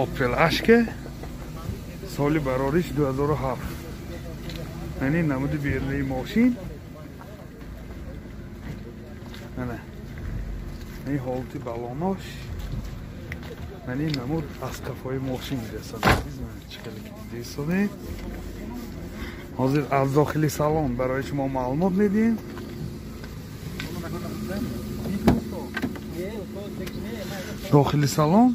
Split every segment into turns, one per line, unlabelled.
Opel Ashke соли барориш 2007. Мани намуди берунаи мошин. Мана. Ин ҳолати балонош. Мани намуд аз қафои мошин десад. Чӣ хеле ки дидед. Ҳозир аз дохили салон барои шумо маълумот медиҳем. Дохили салон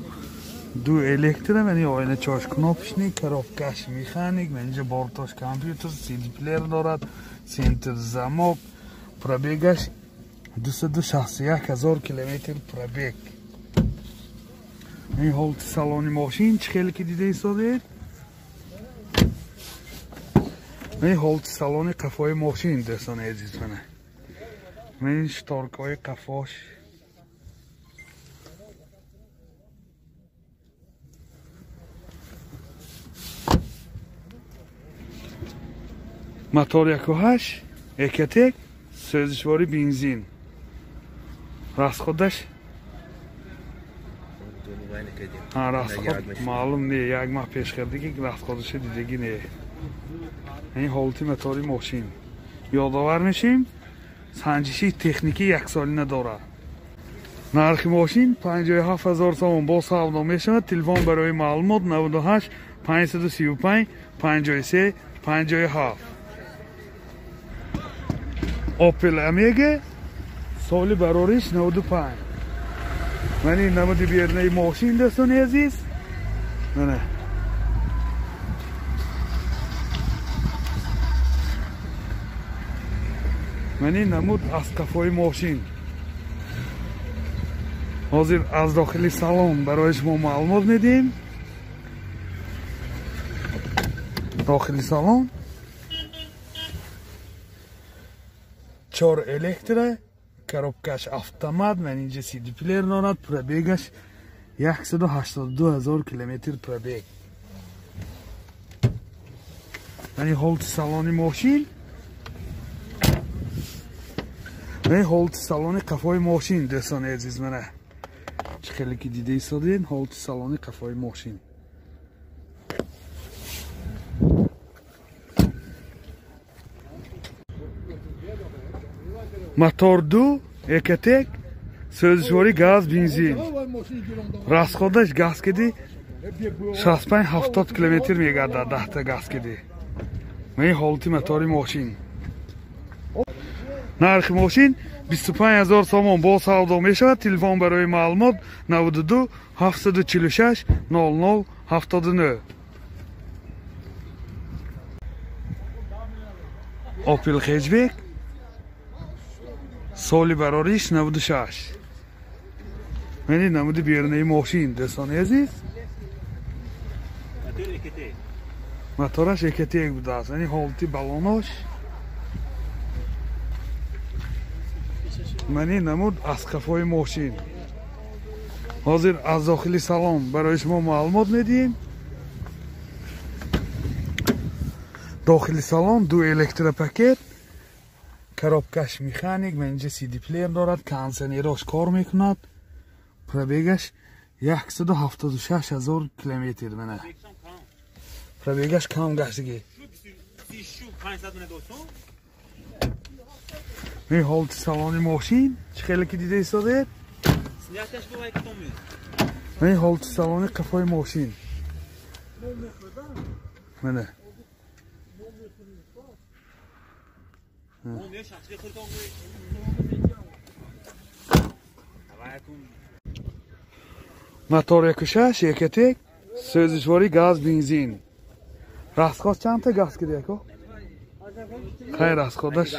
ду электро, мани оина чош кнопочный, коробкаш механик, мани инҷа бортош компютер, CD плеер дорад, центр замок, пробегаш 261 ҳазор километр пробег. Ин ҳолати салони мошин чӣ хеле ки дида истодед. Ин ҳолати салони қафои мошин дӯстони азиз мана. Ин шторкаҳои қафош. Мотор 1.8 Ecotec, сӯзишвори бензин. Расходаш расход маълум не, як маҳ пеш кардагӣ расходаша дидагӣ не. Ин ҳолати мотори мошин. Ёдовар мешем, санҷиши техникӣ яксолина дорад. Нархи мошин 57 ҳазор сомон бо савдо мешавад. Телефон барои маълумот 98 535 53 57. Opel Omega соли барориш 95. Мани намуди берунаи мошин дӯстони азиз. Мана. Мани намуд аз қафои мошин. Ҳозир аз дохили салон барои шумо маълумот медиҳем. Дохили салон 4 электро, коробкаш автомат, ман инҷа CD плеер дорад, пробегаш 182 ҳазор километр пробег. Мани ҳолати салони мошин. Мани ҳолати салони қафои мошин дӯстони азиз мана. Чӣ хеле ки дида истодед, ҳолати салони қафои мошин. Мотор 2 Ecotec, сӯзишвори газ, бензин. Расходаш газ киди 65-70 километр мегардад, 10 газ киди. Мани ҳолати мотори мошин. Нархи мошин 25 ҳазор сомон бо савдо мешавад. Телефон барои маълумот 92 746 00 79. Opel Hatchback соли барориш 96. Мани намуди берунаи мошин дӯстони азиз. Мотораш Ecotec будааст. Мани ҳолати балонош. Мани намуд аз қафои мошин. Ҳозир аз дохили салон барои шумо маълумот медиҳем. Дохили салон ду электропакет, коробкаш механик, ман инҷа CD плеер дорад, кондиционерош кор мекунад. Пробегаш 176 ҳазор километр мана. Пробегаш кам гаштагӣ. Ин ҳолати салони мошин чӣ хеле ки дида истодед. Ин ҳолати салони қафои мошин. Мана. Мотор 1.6 Ecotec, сӯзишвори газ, бензин. Расход чандта газ киди ако? Хай расходаш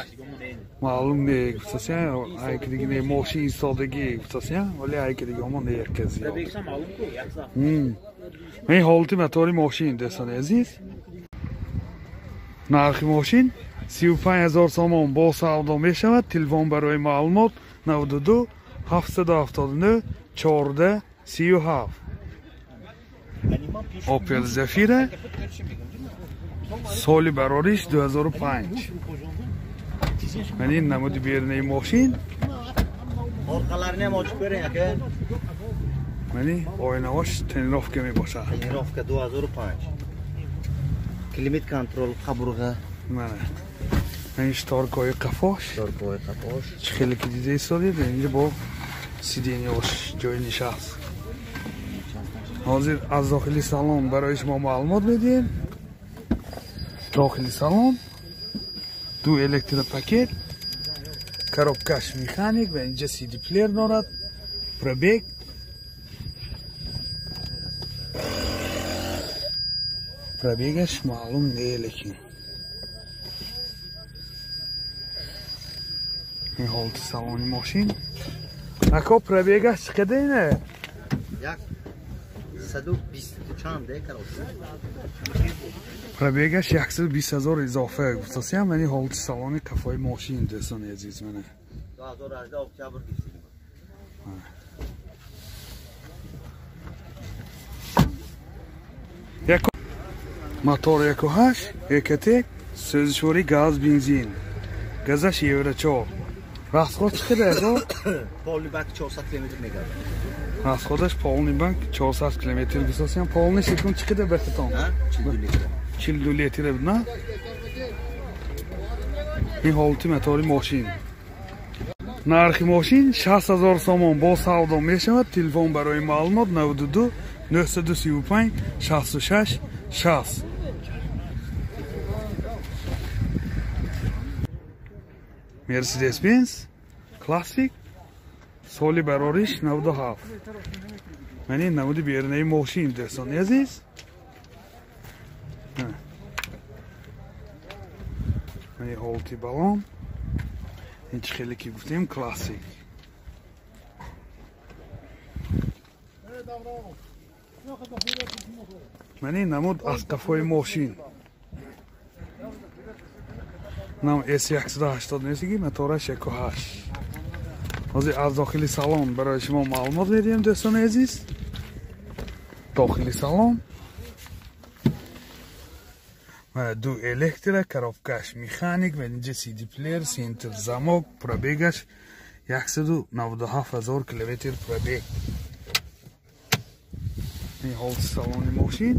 маълум не, гуфтасия, айки диги не, мошин истодагӣ гуфтасия, вале айки диги ҳамон не яке зиёд. Ин ҳолати мотори мошин дӯстони азиз. Нархи мошин 35 ҳазор сомон бо савдо мешавад. Телефон барои маълумот 92 779 14 37. Opel Zafira соли барориш 2005. Мани намуди берунаи мошин.
Orqalarini ham ochib ko'ring aka.
Мани оинаҳош тонировка мебошад.
Тонировка 2005. Климат контрол қабурға.
Мана. Ин шторкаҳои қафош.
Шторкаҳои қафош.
Чӣ хеле ки дида истодед, инҷа бо сиденьяш ҷои нишаст. Ҳозир аз дохили салон барои шумо маълумот медиҳем. Дохили салон ду электропакет, коробкаш механик ва инҷа CD плеер дорад. Пробег пробегаш маълум не, лекин ин ҳолати салони мошин. Ако пробегаш чӣ қадар ине?
120 чанд е, короче.
Пробегаш 120 ҳазор изофа гуфтасиям. Мани ҳолати салони қафои мошин, дӯстони азиз, мана.
2018 октябр гирифтем.
Мотор 1.8 Экотек, сӯзишворӣ газ, бензин. Газаш Евро 4. Расход чӣ қадар аст?
Полный бак 400 км мегардад.
Расходаш полный бак 400 км гусосиям. Полный секунд чӣ қадар бахтон?
42 литр.
42 литр на? Ин ҳолати мотори мошин. Нархи мошин 60 ҳазор сомон бо савдо мешавад. Телефон барои маълумот 92 935 66 60. Mercedes-Benz Classic соли барориш 97. Мани намуди берунаи мошин, дӯстони азиз. Мани ҳолати балон. Ин чӣ хеле ки гуфтем классик. Мани намуд аз қафои мошин. Нам S180 несиги, мотораш 1.8. Ҳозир аз дохили салон барои шумо маълумот медиҳем, дӯстони азиз. Дохили салон ду электро, коробкаш механик ва инҷа CD плеер, центр замок, пробегаш 197 ҳазор километр пробег. Ин ҳолати салони мошин.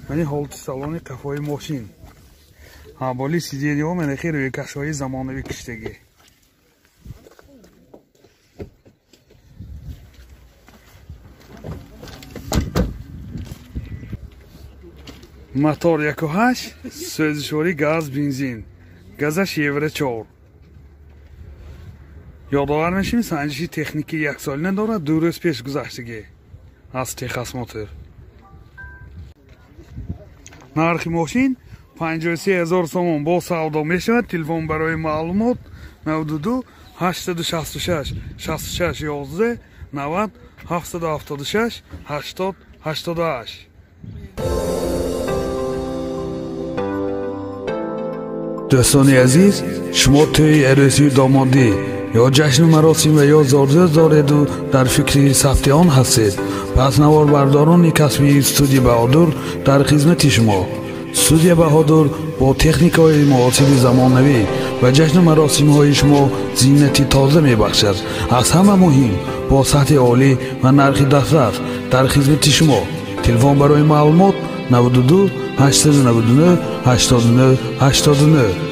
Мани ҳолати салони қафои мошин. Ҳамболи сиденьяҳо мана хел рӯйкашҳои замонавӣ киштагӣ. Мотор 1.8, сӯзишворӣ газ, бензин. Газаш Евро 4. Ёдовар мешавем, санҷиши техникӣ яксолина дорад, 2 рӯз пеш гузаштагӣ аз техосмотр. Нархи мошин 53 ҳазор сомон бо савдо мешавад. Телефон барои маълумот 92 866 66 11 90 776 80 88. Дӯстони азиз, шумо тӯи арӯсию домодӣ ё ҷашну маросим ва ё зорзӯз дореду дар фикри сабти он ҳастед, пас наворбардорони касбии студия Баҳодур дар хизмати шумо. Студия Баҳодур бо техникаҳои муосири замонавӣ ва ҷашну маросимҳои шумо зинати тоза мебахшад. Аз ҳама муҳим, бо сатҳи олӣ ва нархи дастрас дар хизмати шумо. Телефон барои маълумот 92 899 89 89.